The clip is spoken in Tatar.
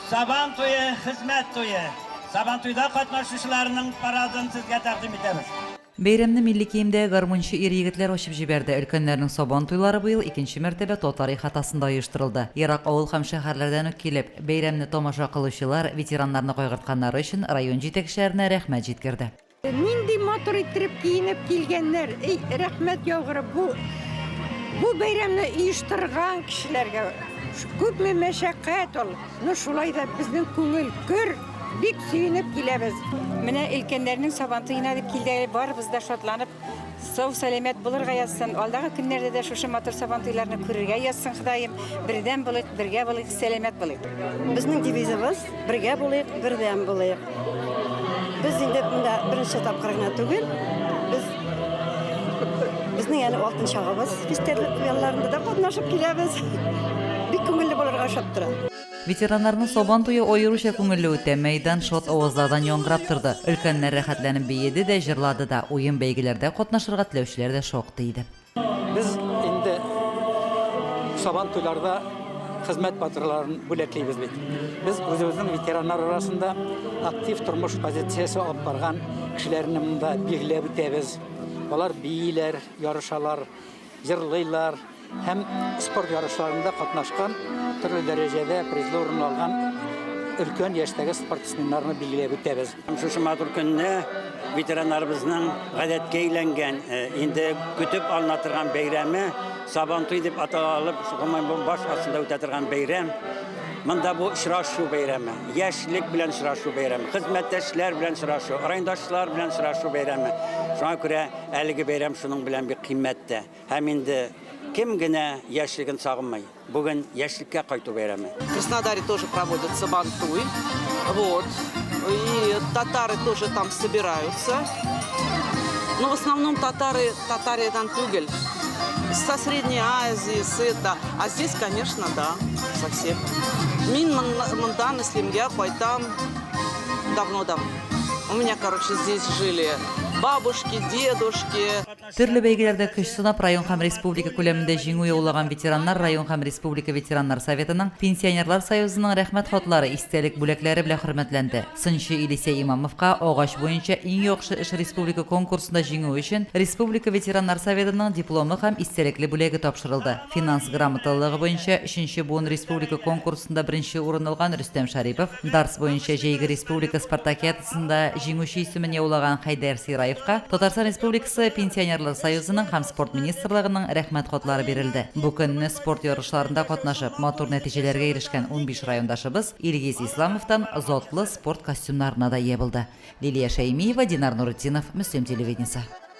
Сабан туе, хезмәт туе. Сабантуйда катнашучыларның парадын сезгә тәкъдим итәбез. Бәйрәмне милли киемдәге гармунчы ир-егетләр ачып җибәрде. Өлкәннәрнең Сабан туйлары быел икенче мәртәбә татар ихатасында оештырылды. Ерак авыл һәм шәһәрләрдән үк килеп, бәйрәмне тамаша кылучылар ветераннарны кайгыртканнары өчен район җитәкчеләренә рәхмәт җиткерде. Нинди матур иттереп киенеп килгәннәр, эй, рәхмәт яугыры бу бу бәйрәмне оештырган кешеләргә. Күпме мәшәкать ул, ну шулай да безнең күңел көр, бик сөенеп киләбез. Менә өлкәннәрнең Сабантуена дип килде әле, барыбыз да шатланып, сау-сәламәт булырга язсын. Алдагы көннәрдә дә шушы матур Сабантуйларны күрергә язсын, Ходаем. Бердәм булыйк, бергә булыйк, сәламәт булыйк. Безнең девизыбыз, Бергә булыйк, бердәм булыйк. Без инде монда беренче тапкыр гына түгел. Без безнең әле алтын чагыбыз фестивальләрендә дә катнашып киләбез. Бик күңелле булырга ошап тора. Ветераннарның Сабан туе аеруча күңелле үтә, мәйдан шат авазлардан яңгырап торды. Өлкәннәр рәхәтләнеп биеде дә, җырлады да, уен-бәйгеләрдә катнашырга теләүчеләр дә шактый иде. Без инде Сабан туйларда хезмәт батырларын бүләклибез бит. Без үзебезнең ветераннар арасында актив тормыш позициясе алып барган кешеләрне монда билгеләп үтәбез. Алар бииләр, ярышалар, җырлыйлар һәм спорт ярышларында катнашкан, төрле дәрәҗәдә призлы урын алган өлкән яшьтәге спортсменнарны билгеләп үтәбез. Һәм шушы матур көнне ветераннарыбызның гадәткә әйләнгән, инде көтеп алына торган бәйрәме Сабантуй дип атала алып, гомумән бу баш астында үтә торган бәйрәм. Монда бу очрашу бәйрәме, яшьлек белән очрашу бәйрәме, хезмәттәшләр белән очрашу, райондашлар белән очрашу бәйрәме. Шуңа күрә әлеге бәйрәм шуның белән бик кыйммәт тә. Һәм инде кем генә яшьлеген сагынмый? Бүген яшьлеккә кайту бәйрәме. В Краснодаре тоже проводят Сабантуй. Вот. И татары тоже там собираются. Но в основном татары, татариядан түгел. Со Средней Азии, с это. А здесь, конечно, да, со всех. Мин монда Мөслимгә кайтам давно-давно. У меня, короче, здесь жили бабушки, дедушки. Төрле бәйгеләрдә көч сынап, район һәм республика күләмендә җиңү яулаган ветераннар район һәм республика ветераннар советының, Пенсионерлар союзының Рәхмәт хатлары, истәлек бүләкләре белән хөрмәтләнде. Сынчы Илисәй Имамовка Агач буенча иң яхшы эш республика конкурсында җиңүе өчен республика ветераннар советының дипломы һәм истәлекле бүләге тапшырылды. Финанс грамоталылыгы буенча Өченче буын республика конкурсында беренче урын алган Рөстәм Шәрипов, Дартс буенча җәйге республика спартакиадасында Сында җиңүче исемен яулаган Хәйдәр Сираевка Татарстан Республикасы Пенсионерлар союзының һәм Спорт министрлыгының Рәхмәт хатлары бирелде. Бу көнне спорт ярышларында катнашып, матур нәтиҗәләргә ирешкән 15 райондашыбыз Илгиз Исламовтан затлы спорт костюмнарына да ия булды. Лилия Шәймиева, Динар Нуретдинов, Мөслим телевидениесе.